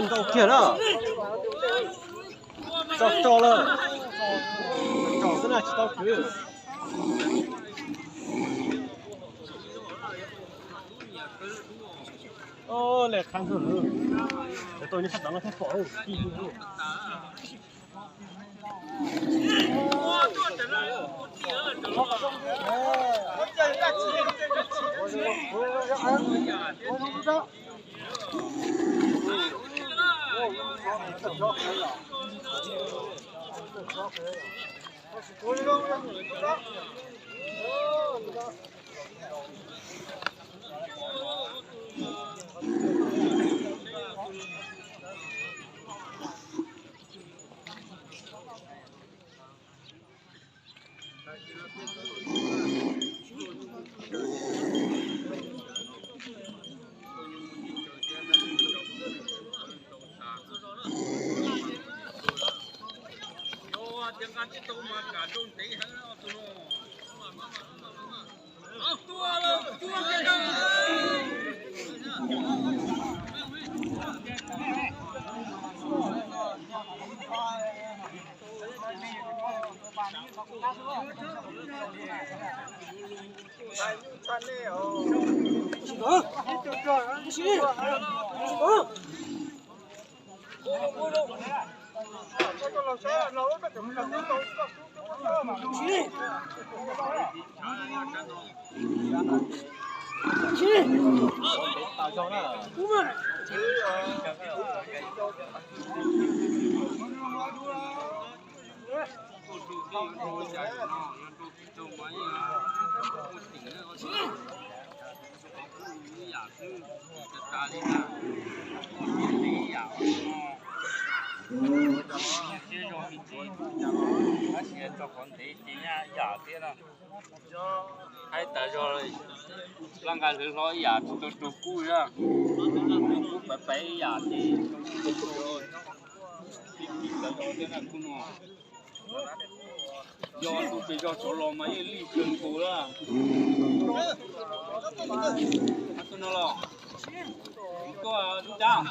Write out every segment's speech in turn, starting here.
Ntau kiag na. Tso tso lawm. Tso xwb na tsis tau kwv. Le khab ntuj, cov tau nyob sab tod no thiaj pom. Hais tas zog, laj nqa hlwv hlo ib yam tsis tau raug kub, raug kub paiv paiv ib yam ces yog tus pes zog tshov los mas yeej lij kawg nkaus lawm. Tuaj no los, tuaj dub dab.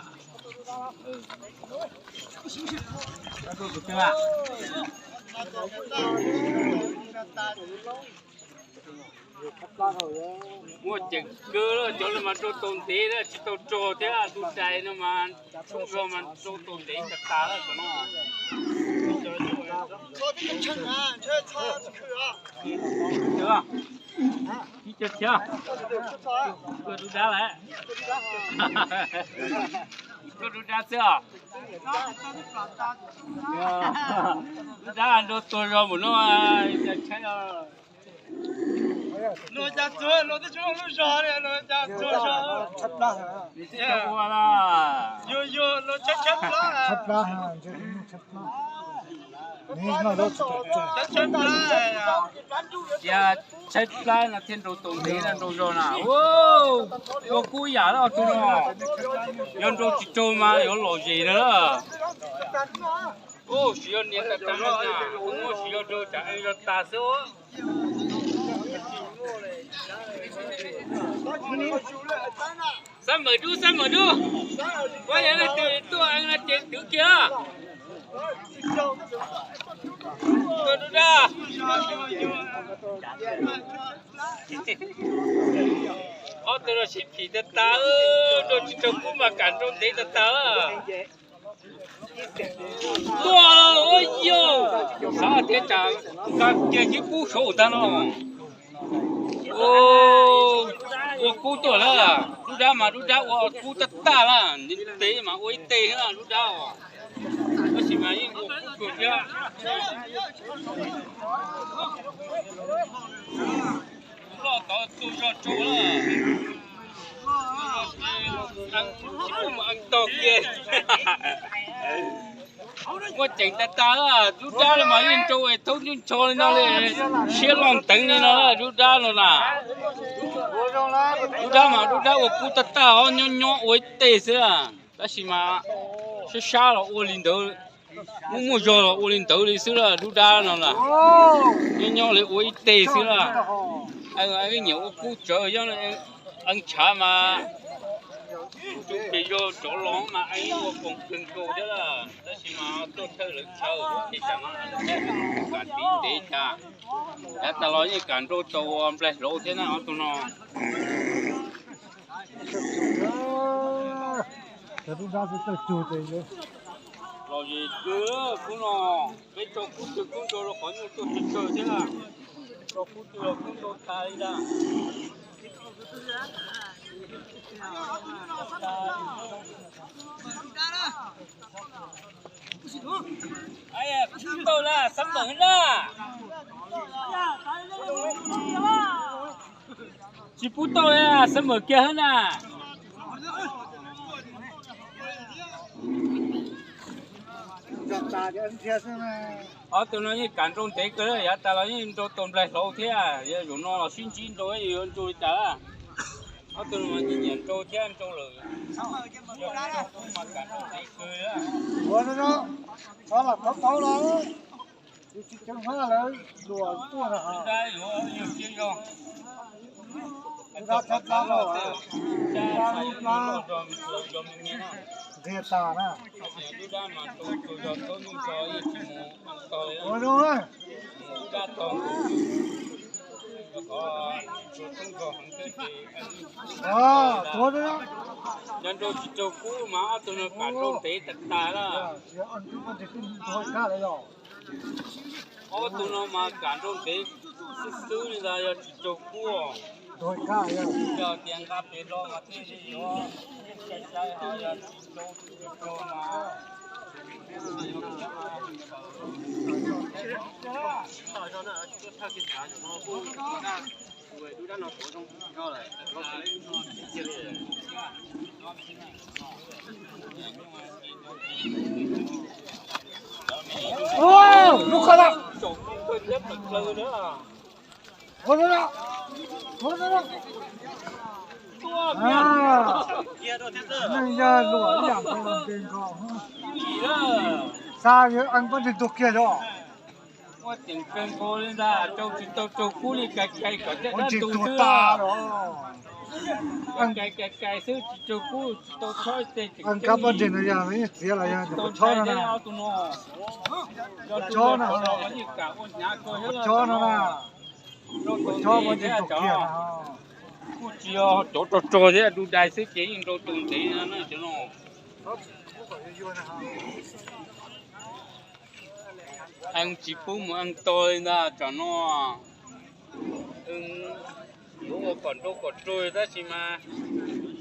Muaj ceem kawg, cov no mas rau tau ntev, tsis tau rog thiab, tus dais no mas tshoob zog mas rau tau ntev tas tas lawm no. Ib co thiab, tuaj dub dab lawm. Tuaj dub dab xwb os. Dub dab nrau tuag zog npaum no, cas tshaib os. Los cas txog, los twb tsis muaj lub zog li, los cas txog zog. Nws tsis tau ua la. Yog, yog, los tshaib tshaib plab. Cia tshaib plab no thiaj nrau tau ntev na, nrau zog na. Ua kub yam lawm tus no. Yog nrau tsis raug mas yuav lom zem na. Ub, tsis yog niam tas tas na, ub, tsis yog raug tsam zog tas xwb. Xab mawm dub, xab mawm dub. Ua yog leej twg tuaj eev no ces twv kiag. Tuaj dub dab. Ob tug no sib phim tag tag, nrau tsis raug kub mas kam nrau ntev tag tag. Tuaj, ua yog, xav tias tsam nqa kiag cib kub saud tag no. Ua kub tuaj lawm, dub dab mas dub dab ua kub tag tag lawm, ntev mas ua ib teg dub dab os. Tab sis mas yeej ua kub kawg thiab. Loj tod tu zog tso lawm. Tsis pub mus eev tog kiag. Muaj ceem tag tag, dub dab los mas yeej nrau es thaub ntsej ntsho li no li, siab loj nteev li no dub dab no na. Dub dab mas dub dab ua kub tag tag os, nyob nyob ua ib teg xwb a. Tab sis mas sab sab los ua li ntawd, muaj muaj zog los ua li ntawd li xwb la, dub dab no la. Nyob nyob li ua ib teg xwb la. Nyiam ua kub tsawv, ntshav mas tus pes zog rov los mas ua koom kawg nkaus thiab la. Tab sis mas tuaj thawj lawv chaw ces tam no kam tiv ntev cas, yav tas los yeej kam nrau tau nplaig hlauv thiab na ob tug no. Los zem kawg kub no, peb tso kub twg kub nrau rau qhov nyuj tuaj tsawg tsawg thiab na. Tso kub twg los kub nrau tas li ntag. Tsis pub tau la, xab npawm na. Tsis pub tau la, xab npawm kiag hab na. Ob tug no yeej kam nrau ntev kawg, yav tas los yeej nrau tau nplaig hlauv thiab, yog zaum no los sib ntsib nrau yuav nrau li cas. Ob tug no mas nyiam nrau thiab nrau lawm. Yog mas kam nrau ntev kawg. Ua no, xav lam thov thov los, yus tsis ceev hmab lawv luam tuaj na. Dab yuav yug siab zog. Dab txhob plab los, dab lub plab nqhia tas na. Ua no, tuav no. Yog nrau tsis raug kub mas ob tug no kam nrau ntev tas tas lawm. Ob tug no mas kam nrau ntev xwb xwb li ntag, yog tsis raug kub. Yog tias nqa pem los mas thiaj li yuav sai sai, ho yog tsis raug tsis raug mas Lub kho da. Neeg yog luam ib yam nkaus, nkaus. Xa, poj ntseeg tuag kiag os. Poj ntseeg tuag tas los. Kab poj ntseeg no yog yeej txiav los yog chob no na. Chob no, chob no na. Chob poj ntseeg tuag kiag na. Kuj tsis yog cov rog rog thiab, dub dai xwb ces yeej nrau tau ntev na cov no. Eej tsis pub mus eej tog li ntag tsam no. Yuav ua kom nrau kom raug tab sis mas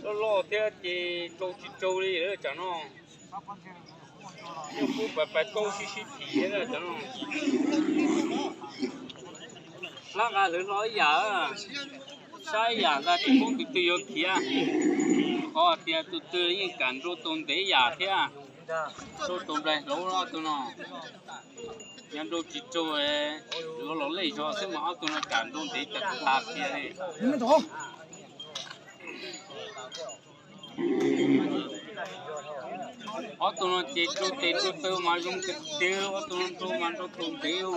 loj loj thiab ces nrau tsis raug li lawm tsam no. Yeej pub pais pais tau sib sib phim thiab tsam no. Lab nqa lawv hlo ib yam, saib ib yam ntag tsis pub tus twg yuav khiav. Qhov tias tus twg yeej kam nrau tau ntev yam thiab. Nrau tau nplaig hlauv ob tug no. Yog nrau tsis raug, yuav los lej zog xwb mas ob tug no kam nrau ntev tas tas kiag li. Ob tug no ces rau tes rau taw mas zoo tiag tiag, ob tug no nrau mas nrau tau ntev.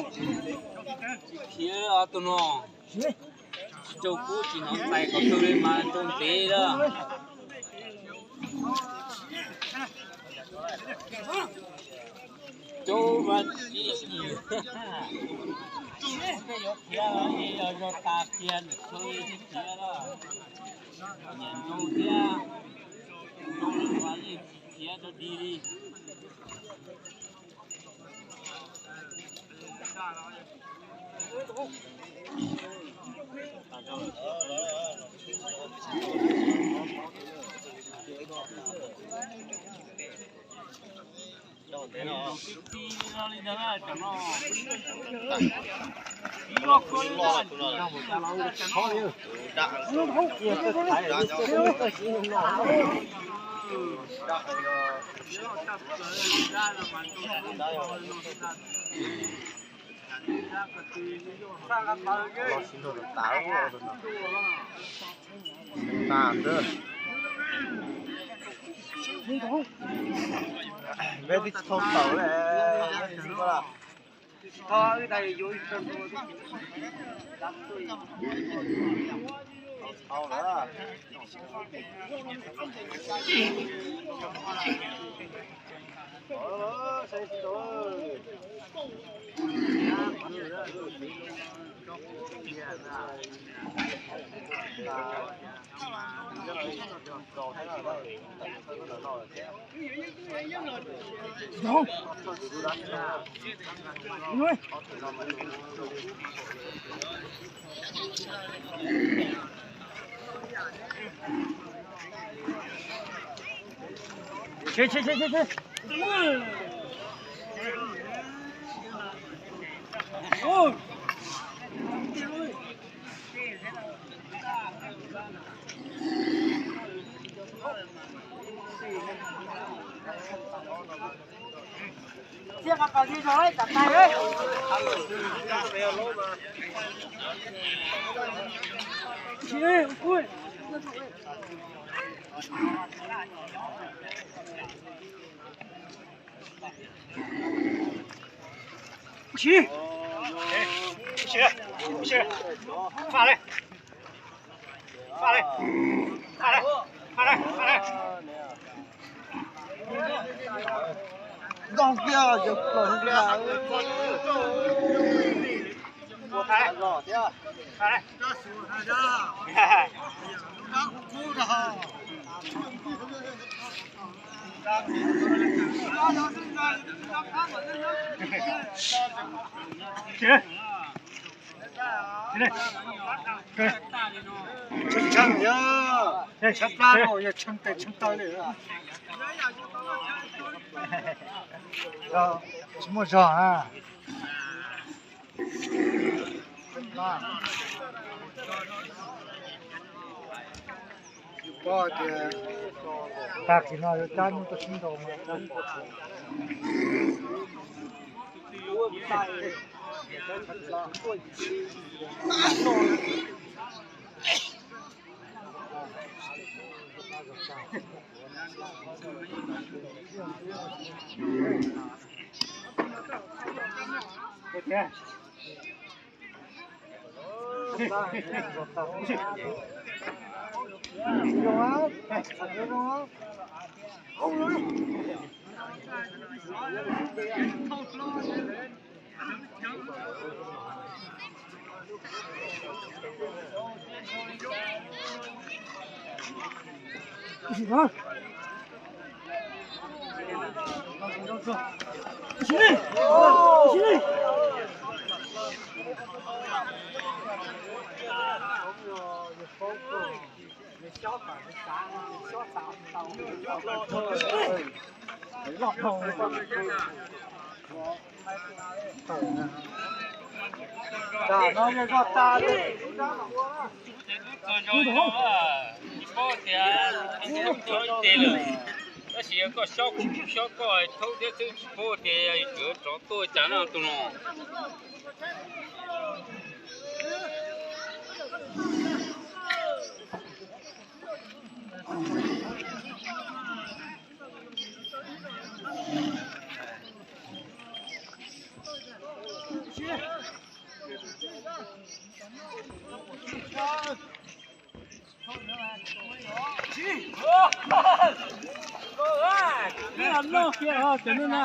Tsis khiav ob tug no. Tsis raug kub tsis hnov ntais qhov twg li mas nrau ntev lawm. Cov mas tsis, tej yuav khiav los yog zog tas kiag nws txhua tsis khiav lawm. Nyiam nrau thiab, nrau lawm mas yeej tsis khiav rau dig li. Los sib nrog tas tas na. Peb twb tsis thau tawm li. Tshee tshee yog tshee plab yog tshee tes tshee taw li. Tsis muaj zog na. Tag kis no yuav cab nyuj tuaj sib ntaus mas. Tsis paub tias tus ib teg lawm, tab sis yog koj xyob kuv kuv xyob koj thaub thiab xwb, tsis paub tias yuav rov tuaj cas no tus no. Tus ib los yeej noj na.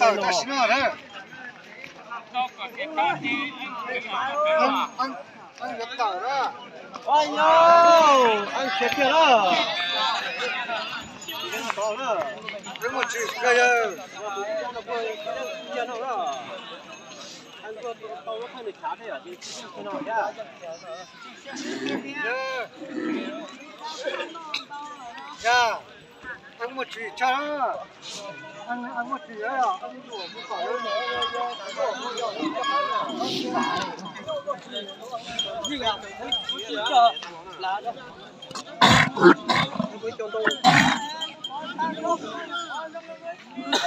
Khiav tam sim no na. Tawm tam sim no na. Yuav tawm na. Khiav tiag na. Ib muaj tsis koj yawg. Yog, ib muaj tsis tshaj, ib muaj tsis.